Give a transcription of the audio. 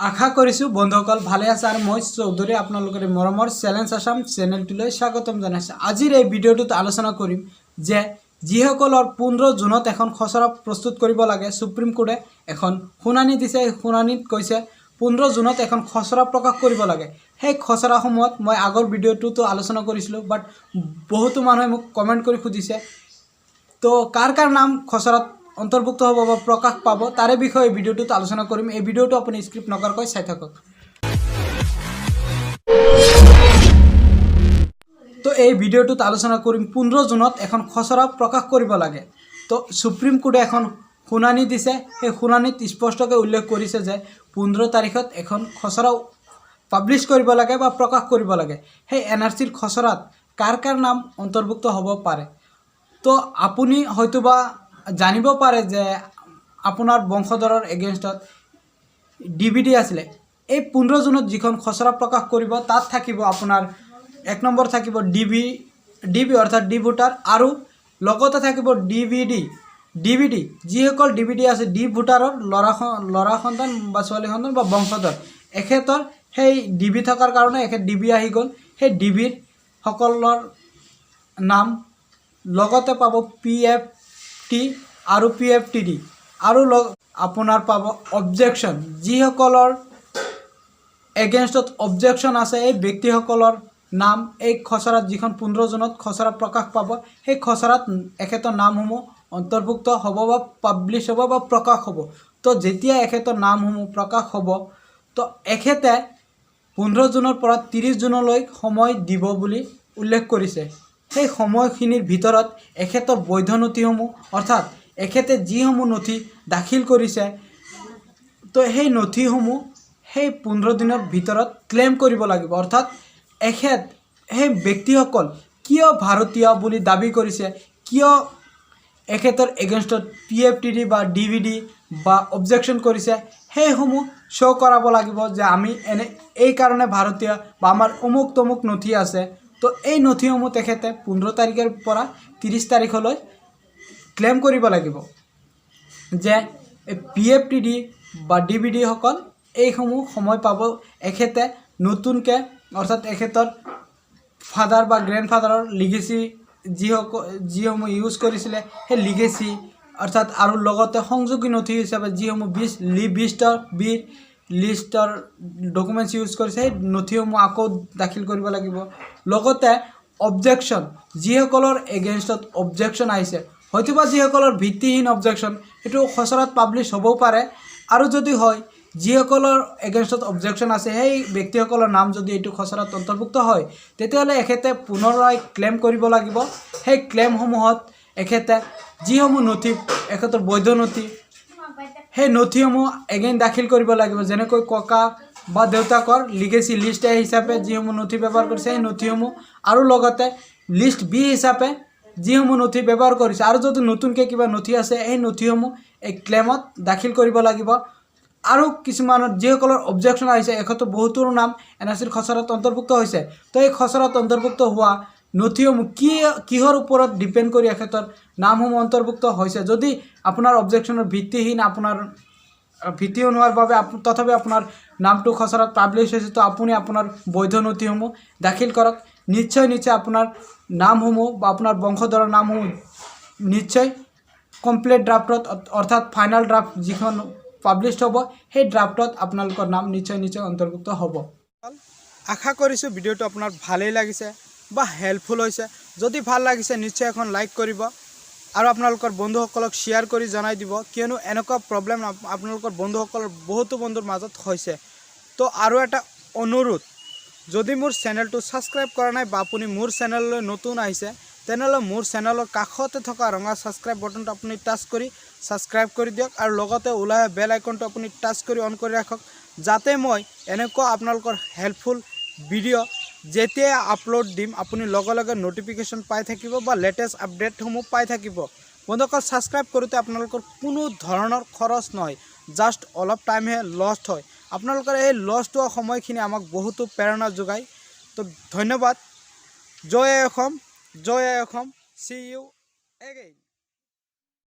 আশা কৰিছোঁ বন্ধুসকল ভালে আছে আৰু মই চৌধুৰী আপোনালোকৰ এই মৰমৰ চেলেঞ্জ আছাম চেনেলটোলৈ স্বাগতম জনাইছোঁ। আজিৰ এই ভিডিঅ'টোত আলোচনা কৰিম যে যিসকলৰ 15 জুনত এখন খচৰা প্ৰস্তুত কৰিব লাগে, সুপ্ৰিম কোৰ্টে এখন শুনানি দিছে। এই শুনানিত কৈছে 15 জুনত এখন খচৰা প্ৰকাশ কৰিব লাগে। সেই খচৰাসমূহত মই আগৰ ভিডিঅ'টোতো আলোচনা কৰিছিলোঁ, বাট বহুতো মানুহে মোক কমেণ্ট কৰি সুধিছে, তো কাৰ কাৰ নাম খচৰাত অন্তৰ্ভুক্ত হ'ব বা প্ৰকাশ পাব, তাৰে বিষয়ে এই ভিডিঅ'টোত আলোচনা কৰিম। এই ভিডিঅ'টো আপুনি স্কিপ নকৰাকৈ চাই থাকক। তো এই ভিডিঅ'টোত আলোচনা কৰিম, 15 জুনত এখন খচৰা প্ৰকাশ কৰিব লাগে। তো সুপ্ৰিম কোৰ্টে এখন শুনানি দিছে। সেই শুনানিত স্পষ্টকৈ উল্লেখ কৰিছে যে 15 তাৰিখত এখন খচৰা পাব্লিছ কৰিব লাগে বা প্ৰকাশ কৰিব লাগে। সেই এনআৰচিৰ খচৰাত কাৰ কাৰ নাম অন্তৰ্ভুক্ত হ'ব পাৰে? তো আপুনি হয়তোবা জানিব পাৰে যে আপোনাৰ বংশধৰৰ এগেইনষ্টত ডিবিডি আছিলে। এই 15 জুনত যিখন খচৰা প্ৰকাশ কৰিব, তাত থাকিব আপোনাৰ এক নম্বৰ থাকিব ডিবি, ডিবি অৰ্থাৎ ডি ভোটাৰ আৰু লগতে থাকিব ডিবিডি। ডিবিডি, যিসকল ডিবিডি আছে, ডি ভোটাৰৰ ল'ৰা সন্তান বা ছোৱালী সন্তান বা বংশধৰ, এখেতৰ সেই ডিবি থকাৰ কাৰণে এখেত ডিবি আহি গ'ল। সেই ডিবিৰ সকলৰ নাম, লগতে পাব পিএফটি আৰু পিএফটিডি আৰু আপোনাৰ পাব অবজেকশ্যন। যিসকলৰ এগেইনষ্টত অবজেকশ্যন আছে, এই ব্যক্তিসকলৰ নাম এই খচৰাত, যিখন 15 জুনত খচৰা প্ৰকাশ পাব, সেই খচৰাত এখেতৰ নামসমূহ অন্তৰ্ভুক্ত হ'ব বা পাব্লিছ হ'ব বা প্ৰকাশ হ'ব। তো যেতিয়া এখেতৰ নামসমূহ প্ৰকাশ হ'ব, তো এখেতে 15 জুনৰ পৰা 30 জুনলৈ সময় দিব বুলি উল্লেখ কৰিছে। সেই সময়খিনিৰ ভিতৰত এখেতৰ বৈধ নথিসমূহ, অৰ্থাৎ এখেতে যিসমূহ নথি দাখিল কৰিছে, তো সেই নথিসমূহ সেই 15 দিনৰ ভিতৰত ক্লেইম কৰিব লাগিব। অৰ্থাৎ এখেত সেই ব্যক্তিসকল কিয় ভাৰতীয় বুলি দাবী কৰিছে, কিয় এখেতৰ এগেইনষ্টত পিএফটিডি বা ডিভিডি বা অবজেকশ্যন কৰিছে, সেইসমূহ শ্ব' কৰাব লাগিব যে আমি এনে এই কাৰণে ভাৰতীয় বা আমাৰ অমুক তমুক নথি আছে। তো এই নথিসমূহ তেখেতে 15 তাৰিখৰ পৰা 30 তাৰিখলৈ ক্লেইম কৰিব লাগিব যে এই পিএফটিডি বা ডিবিডিসকল এইসমূহ সময় পাব। এখেতে নতুনকৈ, অৰ্থাৎ এখেতৰ ফাদাৰ বা গ্ৰেণ্ড ফাদাৰৰ লিগেচি যিসমূহ ইউজ কৰিছিলে, সেই লিগেচি অৰ্থাৎ আৰু লগতে সংযোগী নথি হিচাপে যিসমূহ বিছ লি বিষ্টৰ বিৰ লিষ্টৰ ডকুমেণ্টছ ইউজ কৰিছে, সেই নথিসমূহ আকৌ দাখিল কৰিব লাগিব। লগতে অবজেকশ্যন, যিসকলৰ এগেইনষ্টত অবজেকশ্যন আহিছে, হয়তোবা যিসকলৰ ভিত্তিহীন অবজেকশ্যন, সেইটো খচৰাত পাব্লিছ হ'বও পাৰে। আৰু যদি হয়, যিসকলৰ এগেইনষ্টত অবজেকশ্যন আছে, সেই ব্যক্তিসকলৰ নাম যদি এইটো খচৰাত অন্তৰ্ভুক্ত হয়, তেতিয়াহ'লে এখেতে পুনৰাই ক্লেইম কৰিব লাগিব। সেই ক্লেইমসমূহত এখেতে যিসমূহ নথি, এখেতৰ বৈধ নথি, সেই নথিসমূহ এগেইন দাখিল কৰিব লাগিব। যেনেকৈ ককা বা দেউতাকৰ লিগেচি লিষ্ট এ হিচাপে যিসমূহ নথি ব্যৱহাৰ কৰিছে, সেই নথিসমূহ আৰু লগতে লিষ্ট বি হিচাপে যিসমূহ নথি ব্যৱহাৰ কৰিছে আৰু যদি নতুনকৈ কিবা নথি আছে, সেই নথিসমূহ এই ক্লেইমত দাখিল কৰিব লাগিব। আৰু কিছুমানত যিসকলৰ অবজেকশ্যন আহিছে, এখেতৰ বহুতোৰ নাম এনআৰচিৰ খচৰাত অন্তৰ্ভুক্ত হৈছে। তো এই খচৰাত অন্তৰ্ভুক্ত হোৱা নথিসমূহ কি কিহৰ ওপৰত ডিপেণ্ড কৰি এখেতৰ নামসমূহ অন্তৰ্ভুক্ত হৈছে? যদি আপোনাৰ অবজেকশ্যনৰ ভিত্তিহীন, আপোনাৰ ভিত্তিহীন হোৱাৰ বাবে তথাপি আপোনাৰ নামটো খচৰাত পাব্লিছ হৈছে, তো আপুনি আপোনাৰ বৈধ নথিসমূহ দাখিল কৰক। নিশ্চয় নিশ্চয় আপোনাৰ নামসমূহ বা আপোনাৰ বংশধৰৰ নামসমূহ নিশ্চয় কমপ্লিট ড্ৰাফ্টত, অৰ্থাৎ ফাইনেল ড্ৰাফ্ট যিখন পাব্লিছ হ'ব, সেই ড্ৰাফ্টত আপোনালোকৰ নাম নিশ্চয় নিশ্চয় অন্তৰ্ভুক্ত হ'ব। আশা কৰিছোঁ ভিডিঅ'টো আপোনাৰ ভালেই লাগিছে বা হেল্পফুল হৈছে। যদি ভাল লাগিছে, নিশ্চয় এখন লাইক কৰিব আৰু আপোনালোকৰ বন্ধুসকলক শ্বেয়াৰ কৰি জনাই দিব, কিয়নো এনেকুৱা প্ৰব্লেম আপোনালোকৰ বন্ধুসকলৰ বহুতো বন্ধুৰ মাজত হৈছে। তো আৰু এটা অনুৰোধ, যদি মোৰ চেনেলটো ছাবস্ক্ৰাইব কৰা নাই বা আপুনি মোৰ চেনেললৈ নতুন আহিছে, তেনেহ'লে মোৰ চেনেলৰ কাষতে থকা ৰঙা ছাবস্ক্ৰাইব বটনটো আপুনি টাচ কৰি ছাবস্ক্ৰাইব কৰি দিয়ক আৰু লগতে ওলাই অহা বেল আইকনটো আপুনি টাচ কৰি অন কৰি ৰাখক, যাতে মই এনেকুৱা আপোনালোকৰ হেল্পফুল ভিডিঅ' যেতিয়াই আপলোড দিম, আপুনি লগে লগে ন'টিফিকেশ্যন পাই থাকিব বা লেটেষ্ট আপডেটসমূহ পাই থাকিব। বন্ধুসকল, ছাবস্ক্ৰাইব কৰোঁতে আপোনালোকৰ কোনো ধৰণৰ খৰচ নহয়, জাষ্ট অলপ টাইমহে লষ্ট হয়। আপোনালোকৰ এই লষ্ট হোৱা সময়খিনি আমাক বহুতো প্ৰেৰণা যোগায়। তো ধন্যবাদ। জয় আই অসম, জয় আই অসম। See you again.